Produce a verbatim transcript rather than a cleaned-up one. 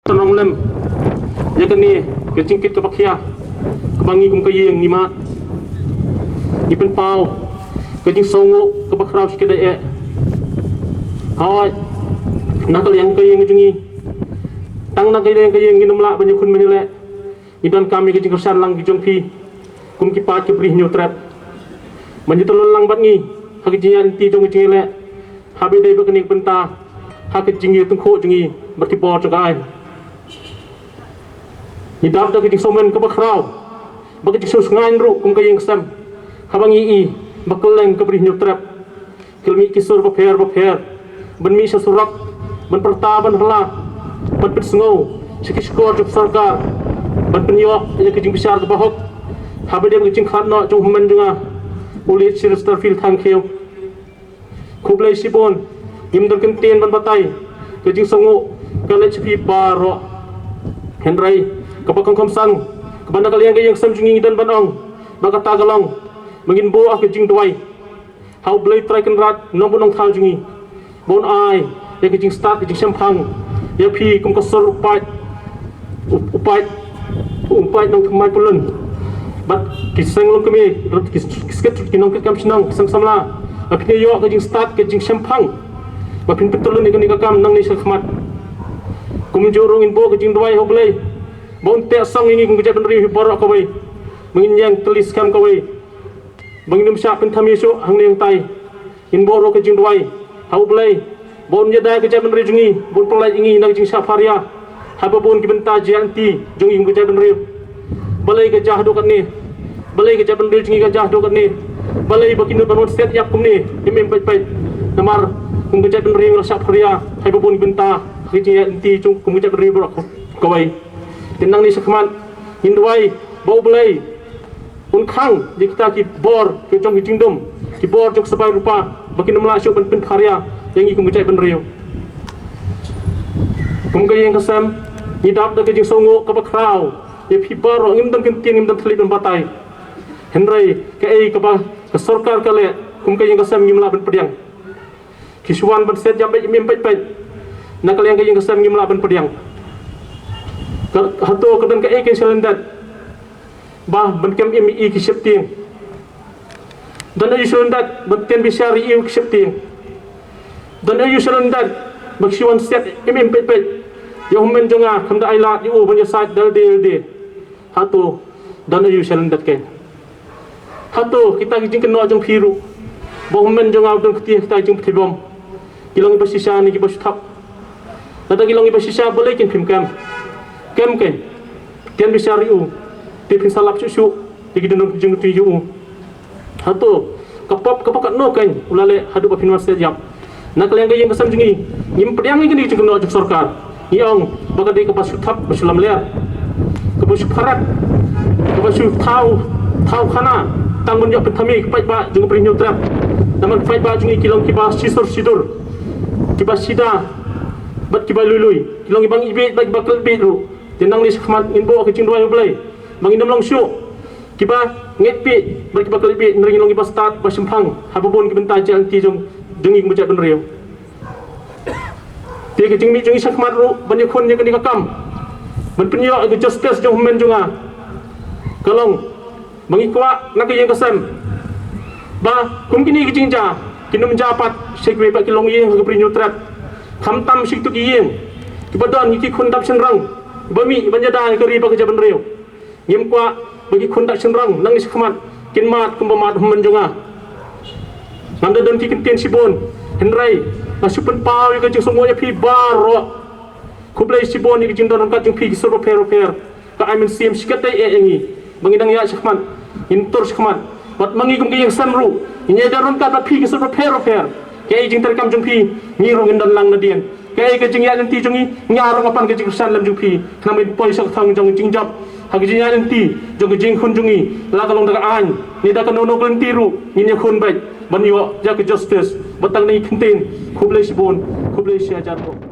Nonglem ïa kane ka jingkit kaba khia kaba ngi kum ka ïing ngi mad. Ngi pynpaw ka jingsngewnguh kaba khraw shi kdei eh. Hooid, na ka liang ka ïing jong ngi, tang na ka liang ka ïing ngin ym lah ban ïakhun ban ïaleh. Ngi donkam ïa ka jingkyrshan lang ka jong phi kum ki paid ki briew Hynñiewtrep ban ïatyllun lang bad ngi ha ka jingïaid lynti jong ka jingïaleh, haba ïadei bad kane ka bynta ha ka jingïatyngkhuh jong ngi bad ki bor jong ka aiñ. Ngi dap da ka jingsngewmen kaba khraw bad ka jingsngewsynei ruh kum ka ïing ka sem haba ngi i ba kylleng ka briew Hynñiewtrep ki la mih ki sur bapher bapher ban mih sha surok, ban pyrta, ban rla, ban pynsngew sha ki shkor jong sorkar, ban pynïoh ïa ka jingbishar kaba hok haba ïadei bad ka jingkhlad noh jong u hynmen jong nga, u Late Sir Starfield Thangkhiew. Khublei shibun. Ngim don kyntien ban batai ka jingsngewnguh ka leit sha phi baroh. Hynrei kaba kongkham san, kaba na ka liang ka ïing ka sem jong ngi ngi don ban ong, ba kata ka long ba ngin buh ka jingduwai ha U Blei Trai Kynrad Nongbuh Nongthaw jong ngi, ba un ai ïa ka jingstad ka jingshemphang ïa phi kum ka sur u paid, u, u paid, u paid nongthymmai pyllun. Bad ki seng longkmie, ki, ki skhet, ki nongkitkam shnong, ki seng samla, ba phin ïoh ka jingstad ka jingshemphang, ba phin pyntyllun ïa kane ka kam nangne shakhmat. Kumjuh ruh ngin buh ka jingduwai ha U Blei ba un teh song ïa ngi kum ka jaitbynriew hi baroh kawei, ba ngin ïeng tylli skhem kawei, ba ngin ym shah pynthame shuh hangne hangtai. Ngin buh ruh ka jingduwai ha U Blei ba un ïada ïa ka jaitbynriew jong ngi, ba un pyllait ïa ngi na ka jingshah pharia ha babun ki bynta jingïaid lynti jong ngi kum ka jaitbynriew. Balei ka jia haduh katne? Balei ka jaitbynriew jong ngi ka jia haduh katne? Balei ba ki nud ban wan siat ïap kumne im im peit peit? Namar kum ka jaitbynriew ngi la shah pharia ha babun ki bynta ha ka jingïaid lynti jong kum ka jaitbynriew baroh kawei. Te nangne shakhmat ngin duwai ba U Blei un khang ïa kita ki bor ki jong ki jingdum, ki bor jong ka sbai rupa, ba kin ym lah shuh ban pynpharia ïa ngi kum ka jaitbynriew. Kum ka ïing ka sem ngi dap da ka jingsngewnguh kaba khraw ïa phi baroh, ngim don kyntien, ngim don thylliej ban batai. Hynrei kaei kaba ka sorkar ka leh, kum ka ïing ka sem ngim lah ban pdiang. Ki shu wan ban siat ïap beit im im peit peit. Na ka liang ka ïing ka sem ngim lah ban pdiang. Ka, hato ka don kaei ka shalyndet ba ban kem im ïa ki sheptieng? Don aïu shalyndet ban tian bishar ïa ki sheptieng? Don aïu shalyndet ba ki shu wan siat im im peit peit ïa u hynmen jong nga, khlem da ai lad ïa u ban ïasaid da lade lade? Hato don aïu shalyndet kein? Hato kita ki jingkynnoh jong phi ruh ba u hynmen jong nga u don kti ha kita ki jingpyntbom, ki long kiba shisha ne kiba shu thap? Lada ki long kiba shisha, balei kin phim kem? Kem kein, tian bishar ïa u, te phin sa lap shuh shuh ïa ki dindong jingkti jong u. Hato ka pop kaba katno kein u la leh haduh ba phin wan siat ïap? Na ka liang ka ïing ka sem jong ngi, ngim pdiang ïa kane ka jingkynnoh jong sorkar. Ngi ong ba ka dei kaba shu thap, ba shu lamler, kaba shu pharap, kaba shu thaw, thaw khana tang ban ïoh pynthame ki paidbah jong ka Ri Hynñiewtrep. Namar ki paidbah jong ngi ki long kiba shisur shidur, kiba shida bad kiba lui lui, ki long kiba ngi bit bad kiba klet bit ruh. Te nangne shakhmat ngin buh ka jingduwai ha U Blei ba ngin ym long shuh kiba ngeit bit bad kiba klet bit, hynrei ngin long kiba stad ba shemphang ha babun ki bynta jingïaid lynti jong, jong ngi kum ka jaitbynriew. Te ka jingmih jong ngi shakhmat ruh ban ïakhun ïa kane ka kam, ban pynïoh ïa ka justice jong u hynmen jong nga, ka long ba ngi kwah na ka ïing ka sem ba kum kine ki jingjia kin ym jia pat sha kiwei pat ki longïing ha ka Ri Hynñiewtrep. Khamtam sha kito ki ïing kiba don ïa ki khun dap shynrang ba mih ban ïada ïa ka ri bad ka jaitbynriew. Ngim kwah ba ki khun dap shynrang nangne shakhmat kin mad kumba mad u hynmen jong nga. Ngam da don ki kyntien shibun, hynrei nga shu pynpaw ïa ka jingsngewnguh ïa phi baroh. Khublei shibun ïa ka jingdon ryngkat jong phi ki sur bapher bapher. Ka ai mynsiem shikatdei eh ïa ngi ba ngin nang ïaid shakhmat, ngin tur shakhmat. Bad ma ngi kum ka ïing sem ruh ngin ïadon ryngkat bad phi ki sur bapher bapher. Kaei ka jingtrei kam jong phi, ngi ruh ngin don lang nadien. Kaei ka jingïaid lynti jong ngi, ngi ïaroh shaphang ka jingkyrshan lem jong phi, khnang ba ngin poi sha ka thong jong ka jingjop ha ka jingïaid lynti jong ka jingkhun jong ngi. La ka long da ka aiñ ne da kano kano ka lynti ruh, ngin ïakhun beit ban ïoh ïa ka justice. Bad tang kine ki kyntien, khublei shibun, khublei shihajar nguh.